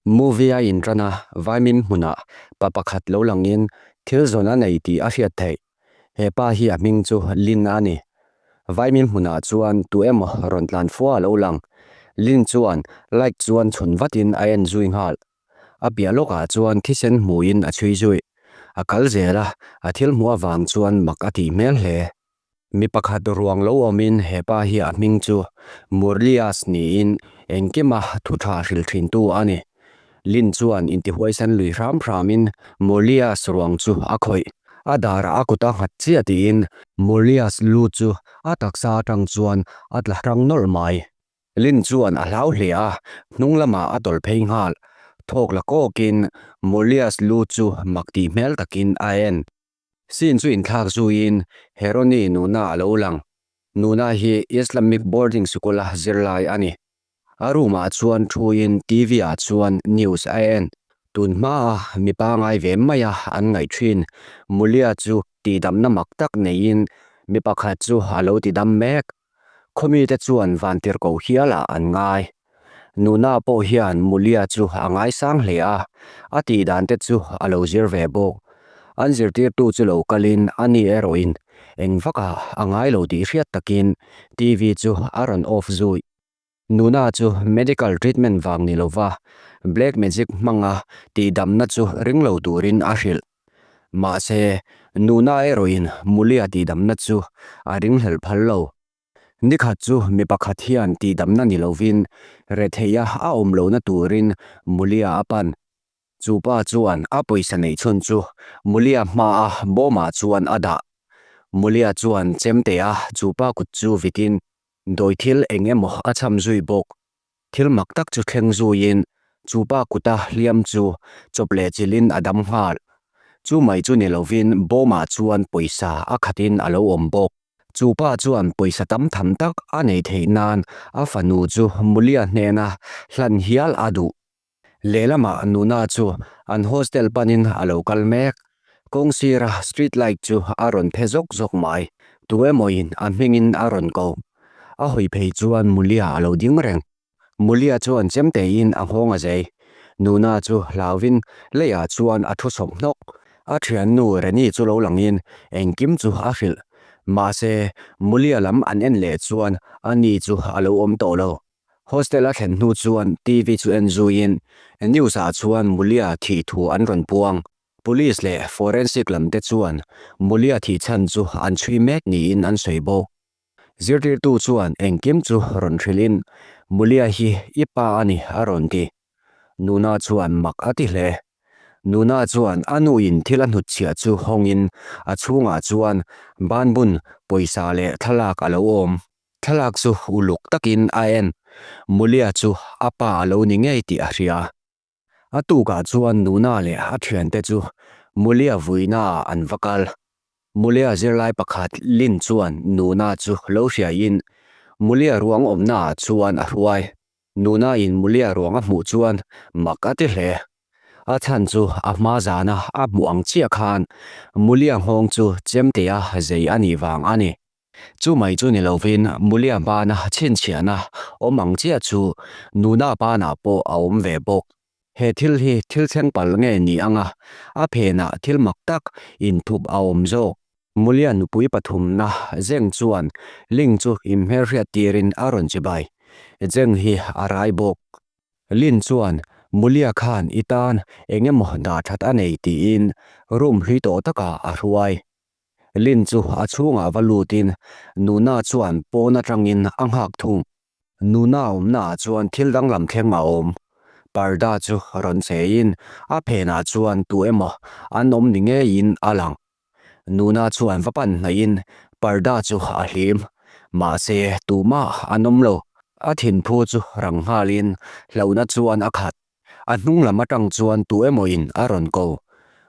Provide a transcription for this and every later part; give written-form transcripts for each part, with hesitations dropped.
Movie a inṭan a, vaimim hmunah pa pakhat lo langin thil zawn a nei tih a hriat theih. He pa hi a hming chu Lin a ni. Vaimim hmunah chuan tu emaw rawn tlan fua a lo lang. Lin chuan light chuan chhun vatin a en zui nghal. A piah lawkah chuan thisen hmuin a chhui zui. A kal zel a, a thil hmuh avang chuan mak a tih hmel hle. Mi pakhat ruang lo awmin he pa hi a hming chu Murlias niin engkima thu tha hril thintu a ni. Lin chuan intihuaisan lui hram hramin Murlias ruang chu a khawih. A darah a kut a nghat chiah tiin Murlias lu chu a taksa atang chuan a tla hrang nawlh mai. Lin chuan a hlau hle a, hnung lamah a tawlh phei nghal. Thawk la kawkin Murlias lu chu mak tih hmel takin a en. Scene chu inthlak zuiin Heroni Nuna a lo lang. Nuna hi Islamic boarding sikula zirlai a ni. A room ah chuan thuin TV ah chuan news a en. Tun hmaa mi pangai ve maia an ngaih thin Mulia chu tihdamna mak tak neiin mi pakhat chu a lo tidam mek. Khawmite chuan vantirhkoh hialah an ngai. Nuna pawh hian Mulia chu a ngaisang hle a, a tih dan te chu a lo zir ve bawk. An zirtirtu chu lo kalin a ni erawhin eng vakah a ngai lo tih hriat takin TV chu a rawn off zui. Nuna chu medical treatment vang ni lova black magic hmanga tihdamna chu ring lo turin a hrilh. Mahse, Nuna erawhin Mulia tihdamna chu a ringhlelh phal lo. Nikhat chu mi pakhat hian tihdamna ni lovin retheia a awm lohna turin Mulia a pan. Chu pa chuan a pawisa neih chhun chu Mulia hmaa bawmah chuan a dah. Mulia chuan chemtea chu pa kut chu vitin dawi thil eng emaw a chham zui bawk. Thil mak tak chu thleng zuiin chu pa kuta hliam chu chawp leh chilhin a dam nghal. Chu mai chu ni lovin bawmah chuan pawisa a khatin a lo awm bawk. Chu pa chuan pawisa tam tham tak a nei theih nan a fanu chu Mulia hnena hlan hial a duh. Lehlamah Nuna chu an hostel panin a lo kal mek. Kawng sira street light chu a rawn phe zawk zawk mai. Tu emawin a hmingin a rawn ko. A hawi phei chuan Mulia a lo ding reng. Mulia chuan chemteiin a nghawng a zei. Nuna chu hlauvin leiah chuan a thu sawp hnawk. A thiannu Reni chu lo langin engkim chu a hrilh. Mahse, Mulia lam an en leh chuan ani chu a lo awm tawh lo. Hostel a thlen hnu chuan TV chu en zuiin news ah chuan Mulia thih thu an rawn puang. Police leh forensic lam te chuan Mulia thih chhan chu an chhui mek niin an sawi bawk. Zirtirtu chuan engkim chu rawn hrilhin Mulia hi i pa a ni a rawn ti. Nuna chuan mak a ti hle. Nuna chuan a nuin thil a hnutchhiah chu hawngin a chhungah chuan banbun pawisa leh thlalak a lo awm. Thlalak chu uluk takin a en. Mulia chu a pa a lo ni ngei tih a hria. A tukah chuan Nuna leh a thiante chu Mulia vuinaah an va kal. Mulia zirlai pakhat Lin chuan Nuna chu lo hriaiin Mulia ruang awmnaah chuan a hruai. Nuna-in Mulia ruang a hmuh chuan mak a ti hle. A chhan chu a hma zana a hmuh ang chiah khan Mulia nghawng chu chemtea zei a nih vang a ni. Chu mai chu ni lovin Mulia bana chhinchhiahna awm ang chiah chu Nuna banah pawh a awm ve bawk. He thil hi thil thleng palh nge ni anga a phenah thil mak tak inthup a awm zawk. Mulia nupui pathumna Zeng chuan Ling chu inhmelhriat tirin a rawn chibai. Zeng hi a rai bawk. Lin chuan Mulia khan i tan eng emaw dah that a nei tiin room hlui tawh takah a hruai. Lin chu a chhungah va lutin Nuna chuan pawn atangin a nghak thung. Nuna awmnaah chuan thil danglam thleng a awm. Parda chu rawn cheiin a phenah chuan tu emaw an awm ni ngeiin a lang. Nuna chuan va pan hnaihin parda chu a hlim. Mahse tumah an awm lo. A thinphu chu rang nghalin hlauhna chuan a khat. A hnung lam atang chuan tu emaw in a rawn ko.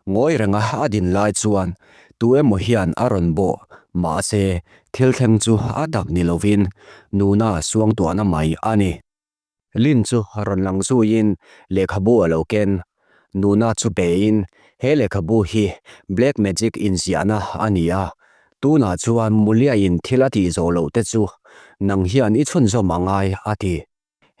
Ngawi renga a din lai chuan tu emaw hian a rawn bawh. Mahse, thil thleng chu a tak ni lovin Nuna suangtuahna mai a ni. Lin chu rawn lang zuiin lehkhabu a lo ken. Nuna chu beiin he lehkhabu hi black magic inziahna a ni a, tunah chuan Muliain thil a tih zawh loh te chu nang hian i chhunzawm a ngai a ti.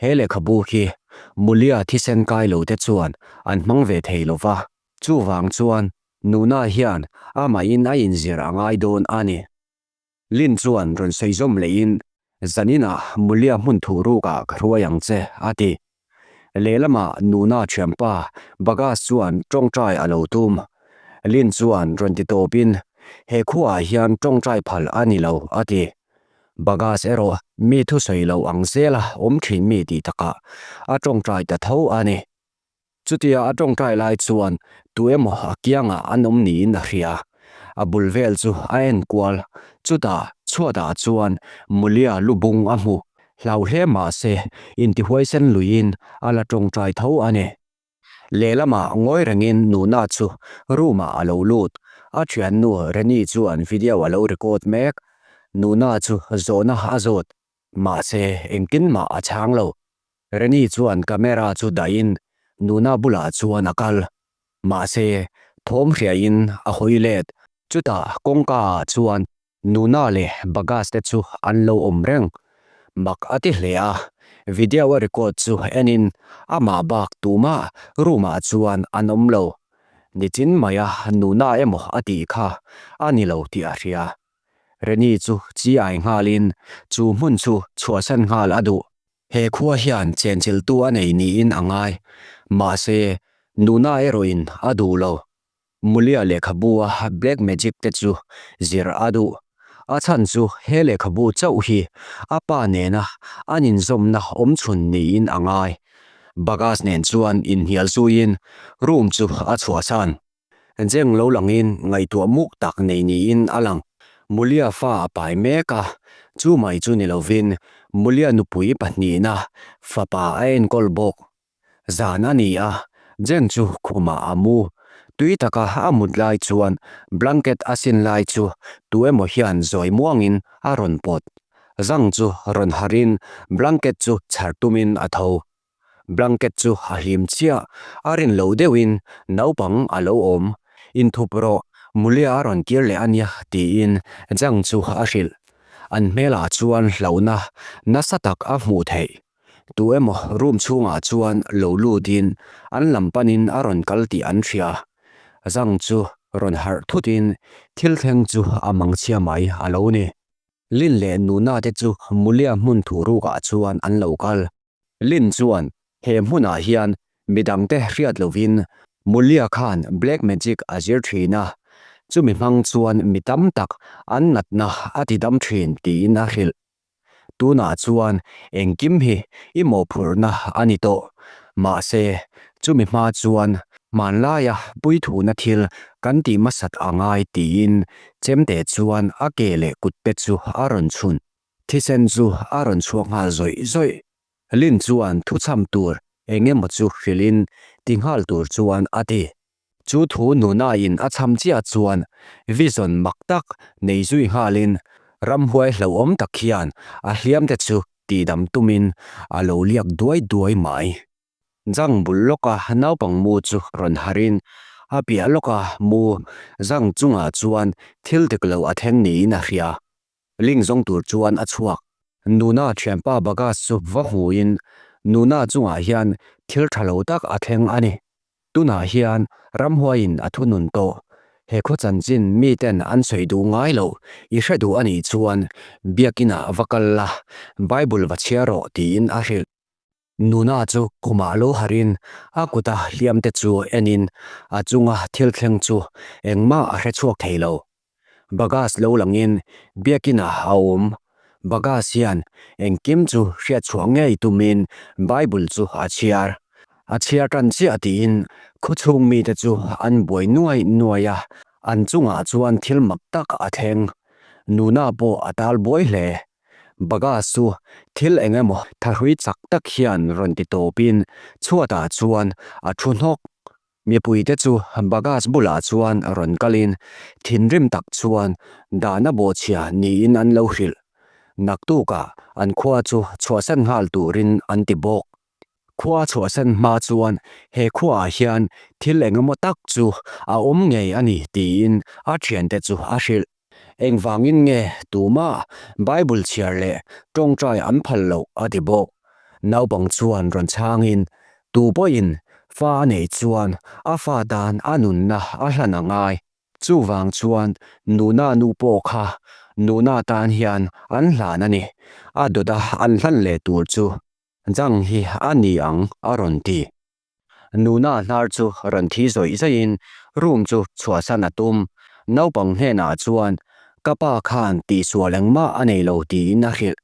He lehkhabu hi Mulia thisen kai lo te chuan an hmang ve thei lo va, chuvang chuan Nuna hian amahin a inzir a ngai dawn a ni. Lin chuan rawn sawi zawm lehin, Zaninah Mulia hmun thuh rukah ka hruai ang che, a ti. Lehlamah Nuna thianpa Bagas chuan tawngtai a lo tum. Lin chuan rawn ti tawpin, He khuaah hian tawngtai phal a ni lo, a ti. Bagas erawh mi thusawi lo ang zela awm thin mi tih takah a tawngtai ta tho a ni. Chutia a tawngtai lai chuan tu emaw a kiangah an awm niin a hria. A bul vel chu a en kual. Chutah chhuatah chuan Mulia lu bung a hmu. Hlau hle mah se intihuaisen luiin a la tawngtai tho a ni. Lehlamah ngawi rengin Nuna chu room-ah a lo lut. A thiannu Reni chuan video a lo record mek. Nuna chu zawhna a zawt. Mahse engtin mah a chhang lo. Reni chuan camera chu dahin Nuna bulah chuan a kal. Mahse, thawm hriain a hawi let. Chutah kawngka ah chuan Nuna leh Bagas te chu an lo awm reng. Mak a ti hle a, video a record chu enin amah bak tumah room ah chuan an awm lo. Nichin maia Nuna emaw a tih kha a ni lo tih a hria. Reni chu chi ai nghalin chu hmun chu chhuahsan nghal a duh. He khua hian chenchiltu a nei niin a ngai. Mahse, Nuna erawhin a duh lo. Mulia lehkhabu a black magic te chu zir a duh. A chhan chu he lehkhabu chauh hi a pa nena an inzawmna awmchhun niin a ngai. Bagas nen chuan inhnial zuiin room chu a chhuahsan. Jeng lo langin ngaihtuah muk tak nei niin a lang. Mulia fa a pai mek a, chu mai chu ni lovin Mulia nupui pahnihna fapa a enkawl bawk. Zan a ni a, Jeng chu khumah a mu. Tui taka a mut lai chuan blanket a sin lai chu tu emaw hian zawi muangin a rawn pawt. Zang chu rawn harhin blanket chu chhar tumin a tho. Blanket chu a hlim chiah, a rin lo deuhin naupang a lo awm. Inthup rawh, Mulia a rawn kir leh a nia tiin Jang chu a hrilh. An hmelah chuan hlauhna nasa tak a hmuh theih. Tu emaw room chhungah chuan lo lutin an lam panin a rawn kal tih an hria. Jang chu rawn harh thutin thil thleng chu a mangchhia mai a lo ni. Lin leh Nuna te chu Mulia hmun thuhrukah chuan an lo kal. Lin chuan he hmunah hian midangte hriat lovin Mulia khan black magic a zir thin a, chumi hmang chuan mi tam tak an natna a ti dam thin tiin a hrilh. Tunah chuan engkim hi i mawhphurhna a ni tawh. Mahse, chumi hma chuan hmanlaia puithuna thil kan tih hmasat a ngai tiin chemte chuan a ke leh kutte chu a rawn chhun. Thisen chu a rawn chhuak nghal zawih zawih. Lin chuan thuchham tur eng emaw chu hrilhin ti nghal tur chuan a ti. Chu thu nunain a chham chiah chuan vision mak tak nei zui nghalin ramhuai hlauhawm tak hian a hliamte chu tihdam tumin a lo liak duai duai mai. Zang bul lawka naupang mu chu rawn harin a piah lawka mu zang chungah chuan thil dik lo a thleng niin a hria. Ling zawng tur chuan a chhuak. Nuna thianpa Bagas chu va hmuin Nuna chungah hian thil tha lo tak a thleng a ni. Tunah hian ramhuaiin a thunun tawh. He khaw chanchin miten an sawi duh ngai loh i hre duh a nih chuan Biakinah va kal la, Bible va chhiar rawh tiin a hrilh. Nuna chu khumah lo harin a kuta hliamte chu enin a chunga thil thleng chu engmah a hre chhuak thei lo. Bagas lo langin biakinah a awm. Bagas hian engkim chu hriatchhuah ngei tumin Bible chu a chhiar. A chhiar tan chiah tiin khawchhung mite chu an buai nuai nuai a, an chungah chuan thil mak tak a thleng. Nuna pawh a tal buai hle. Bagas chu thil eng emaw thahrui chak tak hian rawn ti tawpin chhuatah chuan a thu hnawk. Mipuite chu Bagas bulah chuan rawn kalin thinrim tak chuan dahna bawhchhia niin an lo hrilh. Naktukah an khua chu chhuahsan nghal turin an ti bawk. Khua chhuahsan hma chuan he khuaah hian thil eng emaw tak chu a awm ngei a ni tiin a thiante chu a hrilh. Engvangin nge tuma Bible chhiar leh tawngtai an phal loh a ti bawk. Naupang chuan rawn chhangin, Tu pawhin fa a neih chuan a fa tan a nunna a hlan a ngai. Chuvang chuan nuna nu pawh kha nuna tan hian an hlan a ni. A dawta an hlan leh tur chu Jang hi a ni ang a rawn ti. Nuna hnar chu rawn thi zawih zaihin room chu chhuahsan a tum. Naupang hnenah chuan ka pa khan tihsual engmah a nei lo tiin a hrilh.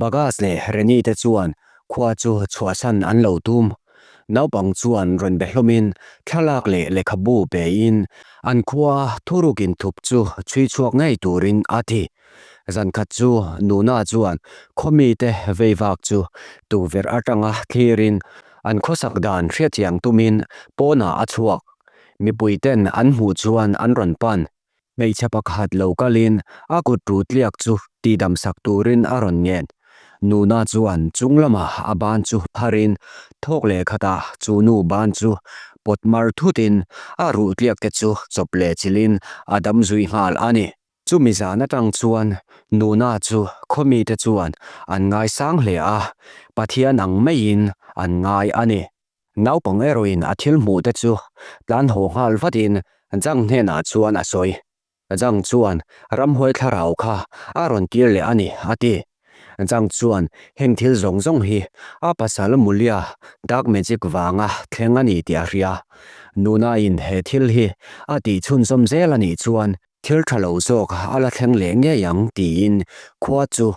Bagas leh Reni te chuan khua chu chhuahsan an lo tum. Naupang chuan rawn be hlawmin thlalak leh lehkhabu pein an khua thuruk inthup chu chhui chhuak ngei turin a ti. Zankhat chu Nuna chuan khawmite veivak chu tukverh atanga thlirin an khawsak dan hriatchiang tumin pawnah a chhuak. Mipuiten an hmuh chuan an rawn pan. Hmeichhe pakhat lo kalin a kut ru tliak chu tihdamsak turin a rawn ngen. Nuna chuan chung lamah a ban chu pharin thawk leh khatah chu nu ban chu pawt mar thutin a ruh tliak te chu chawp leh chilhin a dam zui nghal a ni. Chumi zan atang chuan Nuna chu khawmite chuan an ngaisang hle a, Pathian ang maiin an ngai a ni. Naupang erawhin a thil hmuh te chu tlan haw nghal vatin Jang hnenah chuan a sawi. Jang chuan ramhuai thlarau kha a rawn tir leh a ni, a ti. Jang chuan heng thil zawng zawng hi a pasal Mulia dark magic vanga thleng a ni tih a hria. Nuna-in he thil hi a tih chhunzawm zel a nih chuan Thil tha lo zawk a la thleng leh ngei ang tiin khua chu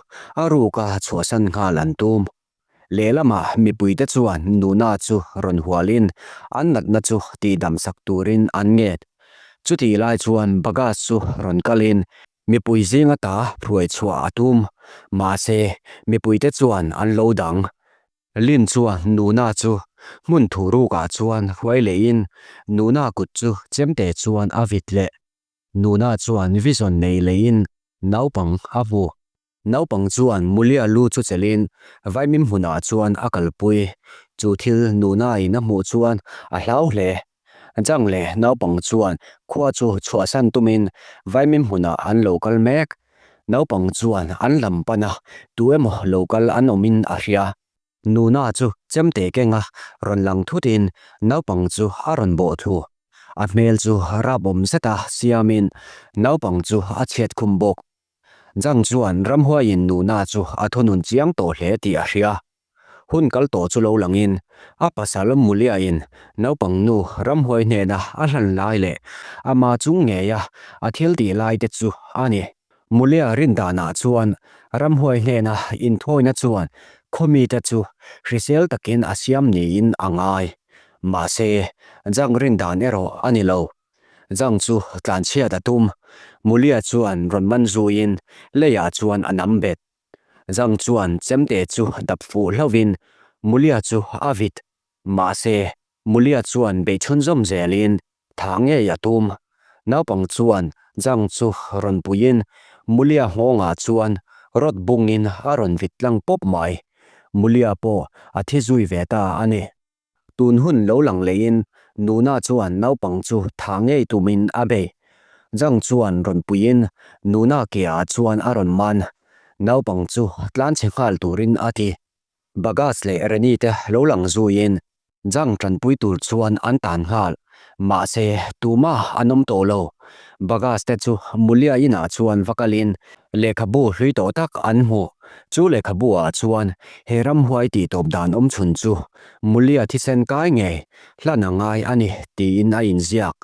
a ruka chhuahsan nghal an tum. Lehlamah mipuite chuan Nuna chu rawn hualin an natna chu tihdam sak turin an nget. Chutih lai chuan Bagas chu rawn kalin mipui zinga ta phuai chhuah a tum. Mahse, mipuite chuan an lo dang. Lin chuan Nuna chu hmun thu rukah chuan hruai lehin Nuna kut chu chemte chuan a vit leh. Nuna chuan vision nei lehin naupang a hmu. Naupang chuan Mulia lu chu chelhin vaimim hmunah chuan a kalpui. Chu thil Nuna in a hmuh chuan a hlau hle. Jang leh naupang chuan khua chu chhuahsan tumin vaimim hmunah an lo kal mek. Naupang chuan an lam pan a, tu emaw lo kal an awmin a hria. Nuna chu chemte kenga rawn lang thutin naupang chu a rawn bawh thu. A hmel chu rapawm zeta siamin naupang chu a chhiat khum bawk. Jang chuan ramhuaiin Nuna chu a thunun chiang tawh hle tih a hria. Hun kal tawh chu lo langin a pasal Muliain naupang nu ramhuai hnena a hlan lai leh ama chung ngeia a thil tih lai te chu a ni. Mulia rin danah chuan ramhuai hnena inthawina chuan khawmite chu hrisel takin a siam niin a ngai. Mahse, Jang rin dan erawh a ni lo. Jang chu tlanchhiat a tum. Mulia chuan rawn man zuiin leiah chuan a nam bet. Zang chuan chemte chu dap fuh hlauhin Mulia chu a vit. Mahse, Mulia chuan bei chhunzawm zelin tha ngei a tum. Naupang chuan Zang chu rawn puiin Mulia nghawngah chuan rawt bungin a rawn vit tlang pawp mai. Mulia pawh a thi zui ve ta a ni. Tun hun lo lang leiin Nuna chuan naupang chu tha ngei tumin a bei. Jang chuan rawn puiin Nuna ke ah chuan a rawn man. Naupang chu tlanchhe nghal turin a ti. Bagas leh Reni te lo lang zuiin Jang tanpui tur chuan an tan nghal. Mahse, tumah an awm tawh lo. Bagas te chu Mulia inah chuan va kalin lehkhabu hlui tawh tak an hmu. Chu lehkhabu ah chuan he ramhuai tih tawp dan awm chhun chu Mulia thisen kai ngei hlan a ngai a ni tiin a inziak.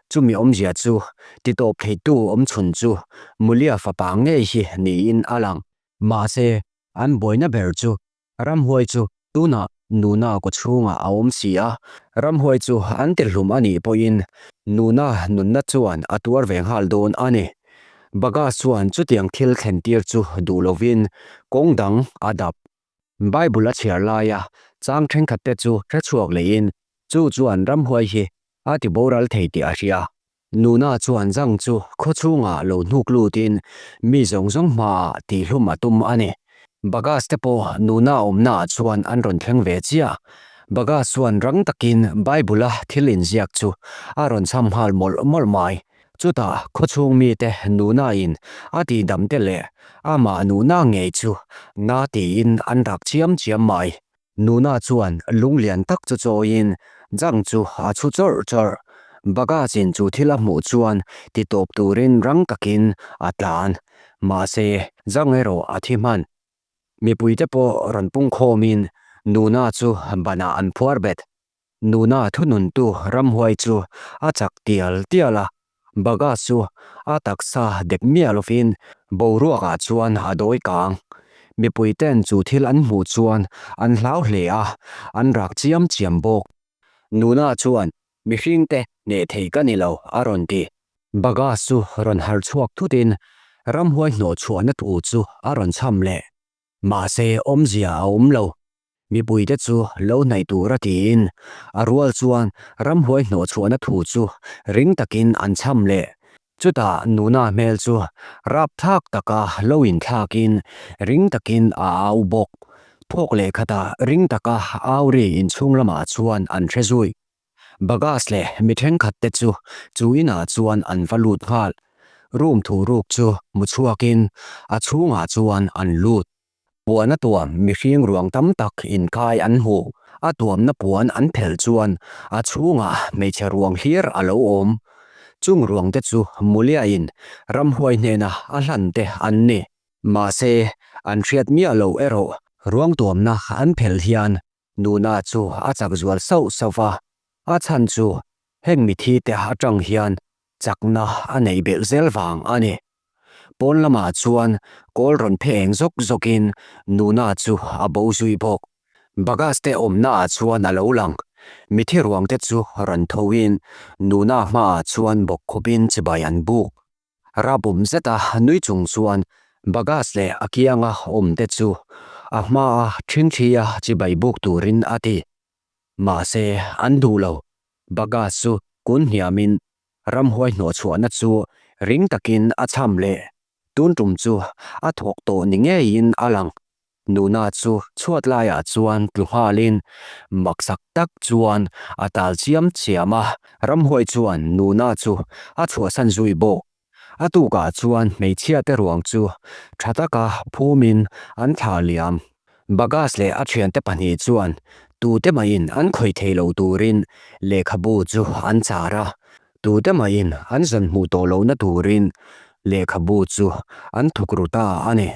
Chumi awmzia chu ti tawp theitu awm chhun chu Mulia fapa ngei hi niin a lang. Mahse, an buaina ber chu Ramhuai chu tunah Nuna kawchhungah a awm si a, ramhuai chu an tirhlum a nih pawhin Nuna nunna chuan a tuar ve nghal dawn a ni. Bagas chuan chutiang thil thlen tir chu duh lovin kawng dang a dap. Bible a chhiar laia chang thenkhatte chu hrechhuak leiin chu chuan ramhuai hi a ti boral thei tih a hria. Nuna chuan Zhang chu khaw chhungah lo hnuk lutin mi zawng zawng hmaah tihhlum a tum a ni. Bagas te pawh Nuna awmnaah chuan an rawn thleng ve chiah. Bagas chuan rang takin Bible-a thil inziak chu a rawn chham nghal mawlh mawlh mai. Chutah khaw chhung mite Nuna-in a tihdam te leh amah Nuna ngei chu na tiin an rak chiam chiam mai. Nuna chuan lung lian tak chu chawiin Jang chu a chhu chawrh chawrh. Bagas-in chu thil a hmuh chuan ti tawp turin rang takin a tlan. Mahse, Jang erawh a thi hman. Mipuite pawh rawn pungkhawmin Nuna chu banah an phuar bet. Nuna thununtu ramhuai chu a chak tial tial a, Bagas chu a taksa dek miah lovin boruakah chuan a dawi kang. Mipuiten chu thil an hmuh chuan an hlau hle a, an rak chiam chiam bawk. Nuna chuan, Mihringte hneh thei ka ni lo, a rawn ti. Bagas chu rawn harh chhuak thutin ramhuai hnawhchhuahna thu chu a rawn chham leh. Mahse awmzia a awm lo. Mipuite chu lo hnaih tur a tiin a rual chuan ramhuai hnawhchhuahna thu chu ring takin an chham leh. Chutah Nuna hmel chu rapthlak taka lo inthlakin ring takin a au bawk. Thawk leh khatah ring taka au ri inchhung lamah chuan an hre zui. Bagas leh mi thenkhat te chu chu inah chuan an va lut nghal. Room thuruk chu hmu chhuakin a chhungah chuan an lut. Puan a tuam mihring ruang tam tak inkai an hmu. A tuamna puan an phelh chuan a chhungah hmeichhe ruang hlir a lo awm. Chung ruangte chu Muliain ramhuai hnena a hlan te an ni. Mahse, an hriat miah loh erawh ruang tuamna an phelh hian Nuna chu a chak zual sauh sauh va, a chhan chu heng mithi te atang hian chakna a neih belh zel vang a ni. Pawn lamah chuan kawl rawn phe eng zawk zawkin Nuna chu a bo zui bawk. Bagas te awmnaah chuan a lo lang. Mithi ruang te chu rawn thoin Nuna hmaah chuan bawk khawpin chibai an buk. Rapawm zeta nui chung chuan Bagas leh a kianga awmte chu a hmaa ṭhingṭhia chibai buk turin a ti. Mahse, an duh lo. Bagas chu kun hniamin ramhuai hnawhchhuahna chu ring takin a cham leh. Tun tum chu a thawk tawh ni ngeiin a lang. Nuna chu chhuat laiah chuan tlu nghalin maksak tak chuan a tal chiam chiam a, ramhuai chuan Nuna chu a chhuahsan zui bawk. A tukah chuan hmeichhia te ruang chu tha taka phumin an thlah liam. Bagas leh a thiante pahnih chuan tute mahin an khawih thei lo turin lehkhabu chu an char a, tute mahin an zan hmuh tawh lohna turin lehkhabu chu an thukru ta a ni.